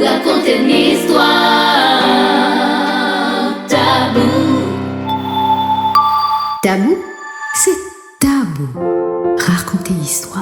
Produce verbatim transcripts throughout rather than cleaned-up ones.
Rakonte n istwa. Tabou. Tabou, se tabou. Rakonte istwa.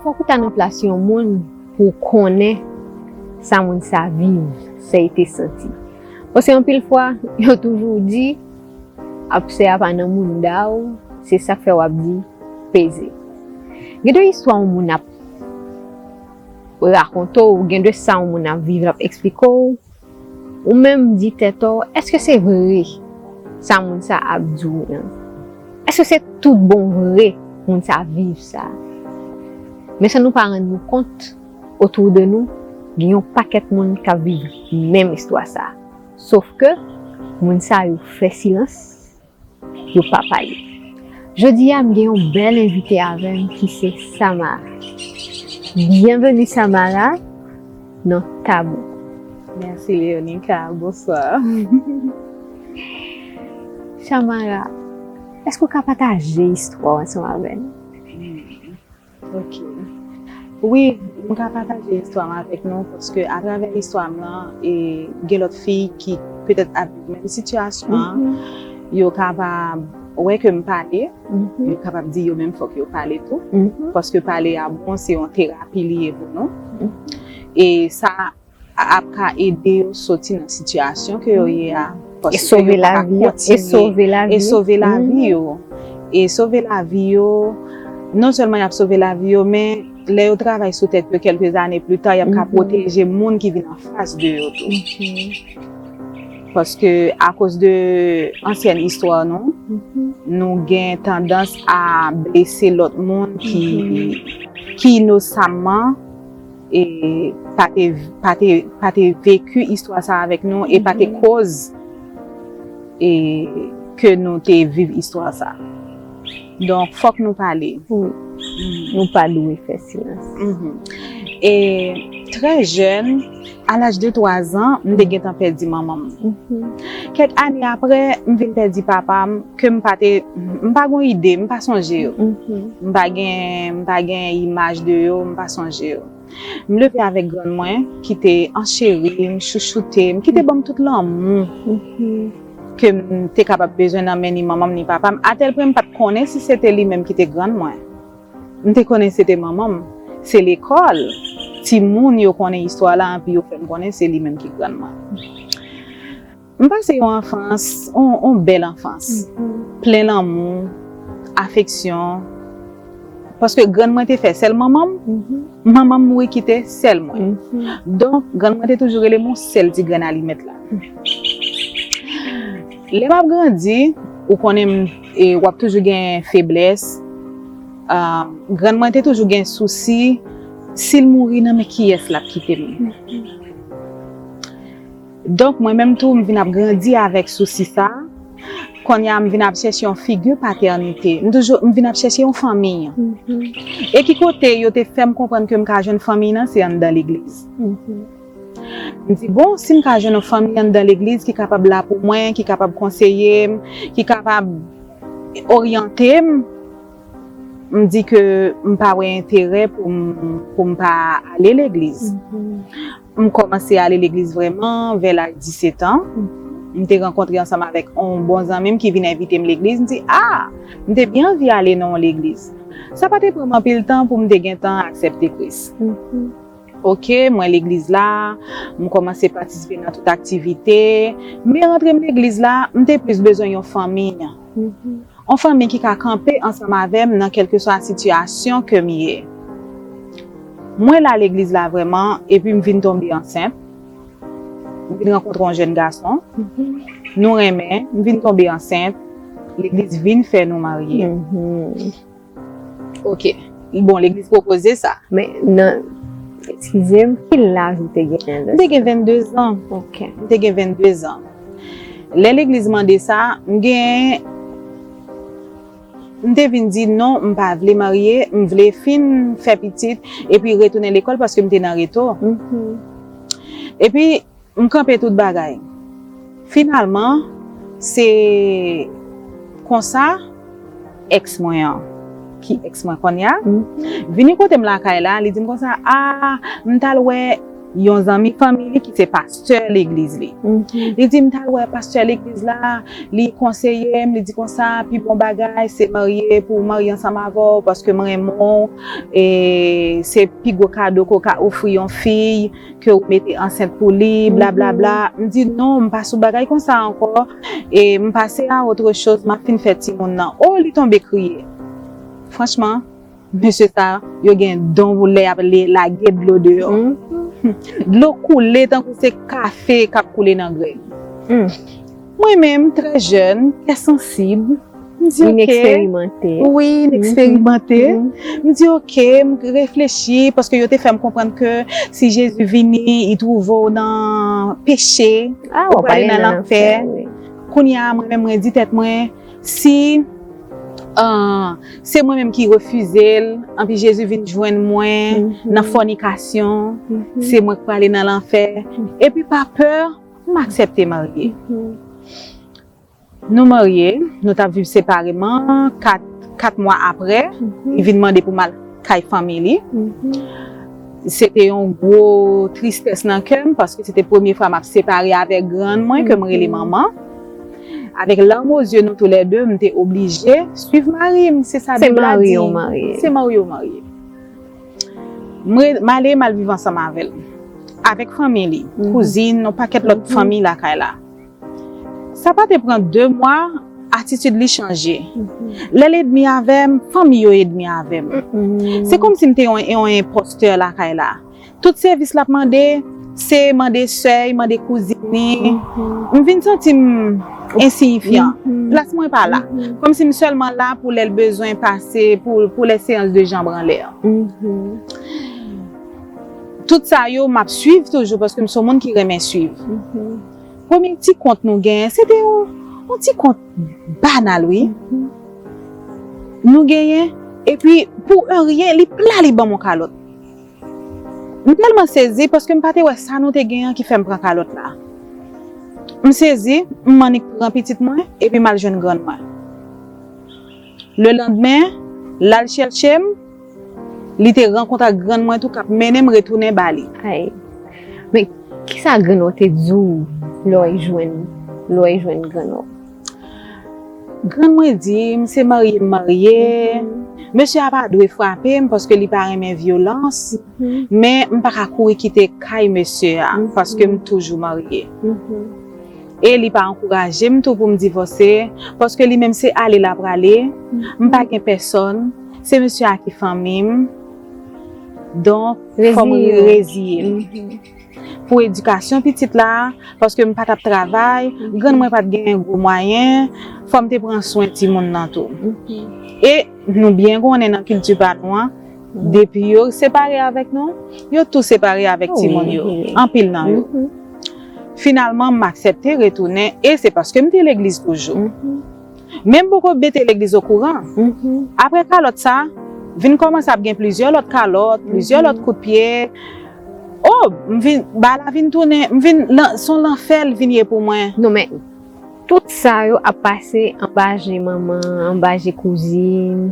Fòk ou ta nan plas yon moun pou w konnen sa moun sa viv, sa l te santi. Paske anpil fwa, yo toujou di, apse a pa nan mouda w, se sa k fè w ap di peze. Gen de istwa yon moun ap rakonte w, gen de sa yon moun ap viv, l ap eksplike w, ou menm di tèt ou, èske se vre sa moun sa ap di w lan? Èske se tout bon vre moun sa viv sa? Men san nou pa rann nou kont, otou de nou, gen yon pakèt moun k ap viv menm istwa sa. Sof ke moun sa yo fè silans, yo pa pale. Jodi a, m gen yon bèl envite avè m ki se Samara. Byenveni Samara nan Tabou. Mèsi Leonica, bonswa. Samara, èske w ka pataje istwa w ansanm avè n? Ok. Wi, m ka pataje istwa m avèk nou, paske atravè istwa m lan, e, gen lòt fi ki petèt ap viv menm sitiyasyon an, yo kapab wè ke m pale, yo kapab di yo menm fòk yo pale tou, paske pale a bon, se yon terapi li ye pou nou. E sa ap ka ede yo soti nan sitiyasyon ke yo ye a. E sove lavi yo, e sove lavi yo. E sove lavi yo. E sove lavi yo. Non sèlman y ap sove lavi yo, men lè yo travay sou tèt yo kèlke zane pli ta, y ap ka pwoteje moun ki vin anfas de yo tou. Paske akoz de ansyèn istwa nou, nou gen tandans a blese lòt moun ki, ki inosamman e pa te, pa te, pa te veki istwa sa avèk nou e pa te koz e ke nou te viv istwa sa. Donk, fòk nou pale. Wi. Nou pa dwe fè silans. E trè jèn, a laj de twa zan, m te gentan pèdi manman m. Kèk ane apre, m vin pèdi papa m, ke m pa te, m pa gon ide, m pa sonje yo. M pa gen, m pa gen imaj de yo, m pa sonje yo. M leve avèk grann mwen, ki te ancheri m, chouchoute m, ki te ban m tout lanmou ke m te kapab bezwen nan men ni manman m ni papa m, atèl pwen m pa t konnen si se te li menm ki te grann mwen. M te konnen se te manman m. Se lekòl, timoun yo konnen istwa la, anpi yo fè m konnen se li menm ki grann mwen. M pase yon anfans, yon, yon bèl anfans. Plen lanmou, afeksyon. Paske grann mwen te fè sèl manman m, manman m mouri kite sèl mwen. Donk, grann mwen te toujou rele m yon sèl ti grenn alimèt la. Lè m ap grandi, ou konnen m, e, w ap toujou gen feblès. Ah, grann mwen te toujou gen sousi, si l mouri, nan men kiyès l ap kite m. Donk, mwen menm tou, m vin ap grandi avèk sousi sa. Kounye a, m vin ap chèche yon figi patènite. M toujou, m vin ap chèche yon fanmi. E ki kote yo te fè m konprann ke m ka jwenn fanmi nan, se anndan legliz. M di, bon, si m ka jwenn yon fanmi anndan legliz ki kapab la pou mwen, ki kapab konseye m, ki kapab oryante m, m di ke m pa wè enterè pou m, pou m pa ale legliz. M kòmanse ale legliz vrèman vè laj disèt an. M te rankontre ansanm avèk yon bon zanmi m ki vin envite m legliz. M di, a, m te byen anvi ale nan yon legliz. Sa pa te pran m anpil tan pou m te gentan aksepte Kris. Ok, mwen legliz la, m kòmanse patisipe nan tout aktivite. Men rantre m legliz la, m te plis bezwen yon fanmi. Yon fanmi ki ka kanpe ansanm avè m nan kèlkeswa sitiyasyon ke m ye. Mwen la legliz la vrèman, epi m vin tonbe ansent. M vin rankontre yon jèn gason. Nou renmen, m vin tonbe ansent. Legliz vin fè nou marye. Ok. Bon, legliz pwopoze sa. Men nan, eskize m, ki laj ou te genyen lè sa? M te gen vennde zan. Ok. M te gen vennde zan. Lè legliz mande sa, m gen, m te vin di non, m pa vle marye, m vle fin fè pitit, epi retounen lekòl paske m te nan reto. Epi, m kanpe tout bagay. Finalman, se konsa, èks mwen an, ki èks mwen kounye a, vini kote m lakay la, li di m konsa, a, m t al wè yon zanmi fanmi li ki se pastè legliz li. Li di m t al wè pastè legliz la, li konseye m, li di konsa, pi bon bagay se marye, pou w marye ansanm avè w, paske m renmen w, e se pi gwo kado ke w ka ofri yon fi, ke w mete ansent pou li, blablabla. M di non, m pa sou bagay konsa ankò, e m pase a autre chose, m ap fin fè timoun nan. O, li tonbe kriye. Franchman, mesye sa yo gen don pou lè y ap lage dlo deyò. Dlo koule tankou se kafe k ap koule nan grenn. Mwen menm, trè jèn, trè sansib, m di oke. Ineksperimente. Wi, ineksperimente. M di oke, m reflechi, paske yo te fè m konprann ke si Jezi vini, li twouve w nan peche, ou prale nan lanfè. Kounye a, mwen menm, mwen di tèt mwen, si, ah, se mwen menm ki refize l, anpi Jezi vin jwenn mwen nan fònikasyon, se mwen k prale nan lanfè. Epi pa pè, m aksepte marye. Nou marye, nou t ap viv separeman, kat, kat mwa apre, li vin mande pou m al kay fanmi li. Se te yon gwo tristès nan kè m, paske se te premye fwa m ap separe avèk grann mwen, ke m rele manman. Avèk larmes aux yeux, nou toulède, m te oblije swiv mari m. Se sa Bib la di. Se marye w marye. M re-, m ale, m al viv ansanm avè l. Avèk fanmi li, kouzin, yon pakèt lòt fanmi lakay la. Sa pa te pran de mwa, atitid li chanje. Lè l edmi avè m, fanmi yo edmi avè m. Se kòmsi m te yon, yon enpostè lakay la. Tout sèvis l ap mande, se mande sè y, mande kouzin li. M vin santi m ensiyifyan. Plas mwen pa la. Kòmsi m sèlman la pou lè l bezwen pase, pou, pou les séances de jambes en l'air. Tout sa yo, m ap swiv toujou, paske m se yon moun ki renmen swiv. Premye ti kont nou genyen, se te yon, yon ti kont banal, wi. Nou genyen, epi pou eryen, li pla, li ban m yon kalòt. M tèlman sezi, paske m pa te wè sa nou te genyen ki fè m pran kalòt la. M sezi, m annik pran pitit mwen, epi m al jwenn grann mwen. Lelandmen, l al chèche m, li te rankontre ak grann mwen tou k ap mennen m retounen ba li. Ay. Men, kisa grann ou te di w lè w jwenn, lè w jwenn grann ou? Grann mwen di m se marye m marye. Mesye a pa dwe frape m paske li pa renmen vyolans. Men m pa ka kouri kite kay mesye a paske m toujou marye. E li pa ankouraje m tou pou m divòse, paske li menm se ale l ap prale. M pa gen pèsòn, se mesye a ki fanmi m. Donk, fò m reziye m. Pou edikasyon pitit la, paske m pa t ap travay, grann mwen pa t genyen gwo mwayen, fò m te pran swen timoun nan tou. E nou byen konnen nan kilti pa nou an, depi yo separe avèk nou, yo tou separe avèk timoun yo, anpil nan yo. Finalman, m aksepte retounen, e se paske m te legliz toujou. Men m poko mete legliz okouran. Apre kalòt sa, vin kòmanse ap gen plizyè lòt kalòt, plizyè lòt kout pye. O, m vin, bagay la vin tounen, m vin, lan-, se yon lanfè l vin ye pou mwen. Non, men tout sa yo ap pase anba je manman, anba je kouzin.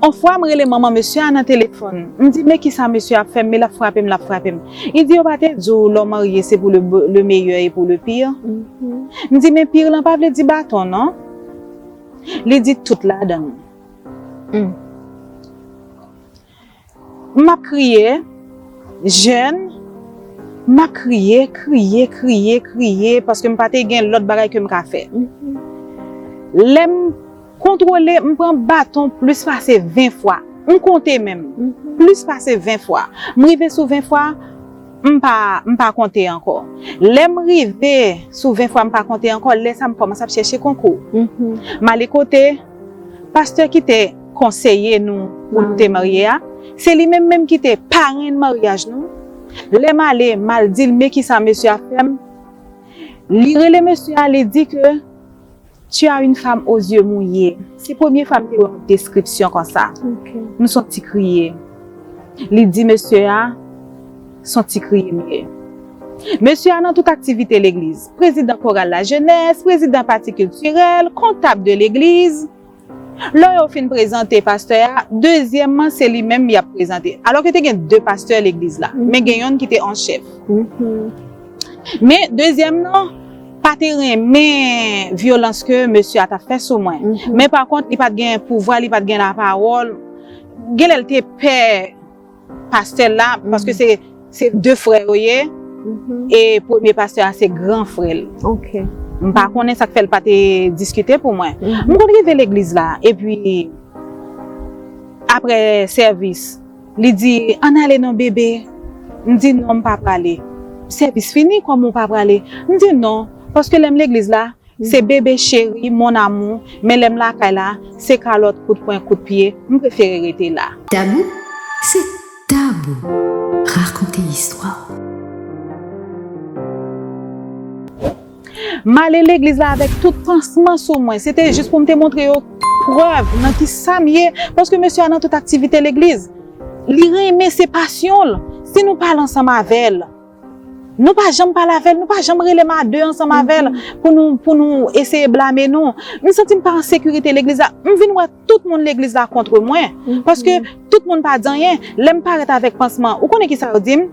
On fwa, m rele manman mesye a nan telefòn. M di, "Men kisa mesye a ap fè m, men l ap frape m, l ap frape m." Li di, "Yo pa te di w lè w marye, se pou le, le meilleur et pour le pire?" M di, "Men pire lan pa vle di baton, non." Li di, "Tout ladan l." M ap kriye, jèn, m ap kriye, kriye, kriye, kriye, paske m pa te gen lòt bagay ke m ka fè. Lè m kontwole, m pran baton plis pase ven fwa. M konte menm, plis pase ven fwa. M rive sou ven fwa, m pa, m pa konte ankò. Lè m rive sou ven fwa, m pa konte ankò, lè sa m kòmanse ap chèche konkou. M ale kote pastè ki te konseye nou pou nou te marye a, se li menm menm ki te parenn maryaj nou. Lè m ale, m al di l, "Men kisa mesye a fè m." Li rele mesye a, li di ke, "Tu as une femme aux yeux mouillés." Se premye fwa m te wè yon deskripsyon konsa. M soti kriye. Li di mesye a, "Soti kriye m ye." Mesye a nan tout aktivite legliz. Prezidan koral lajenès, prezidan pati kiltirèl, kontab de legliz. Lè yo fin prezante pastè a, dezyèmman se li menm y ap prezante. Alò ke te gen de pastè legliz la, men gen yonn ki te an chèf. Men dezyèm nan pa te renmen vyolans ke mesye a t ap fè sou mwen. Men pa kont, li pa t gen pouvwa, li pa t gen lapawòl. Genlè l te pè pastè l la, paske se se de frè yo ye. E premye pastè a se gran frè l. M pa konnen sa k fè l pa te diskite pou mwen. M konn rive legliz la, epi apre sèvis, li di, "Ann ale non, bebe." M di, "Non, m pa prale." "Sèvis fini, kòman w pa prale?" M di, "Non, paske lè m legliz la, se bebe cheri, mon amour, men lè m lakay la, se kalòt, kout pwen, kout pye, m prefere rete la." Tabou, c'est tabou. Raconter histoire. M ale legliz la avèk tout pansman sou mwen. Se te jis pou m te montre yo prèv nan ki sa m ye. Paske mesye a nan tout aktivite legliz. Li renmen, se pasyon l. Si nou pale ansanm avè l, nou pa janm pale avè l, nou pa janm rele m a de ansanm avè l pou nou, pou nou eseye blame nou. M santi m pa an sekirite legliz la. M vin wè tout moun legliz la kont mwen. Paske tout moun pa di anyen. Lè m parèt avèk pansman, ou konnen ki sa yo di m?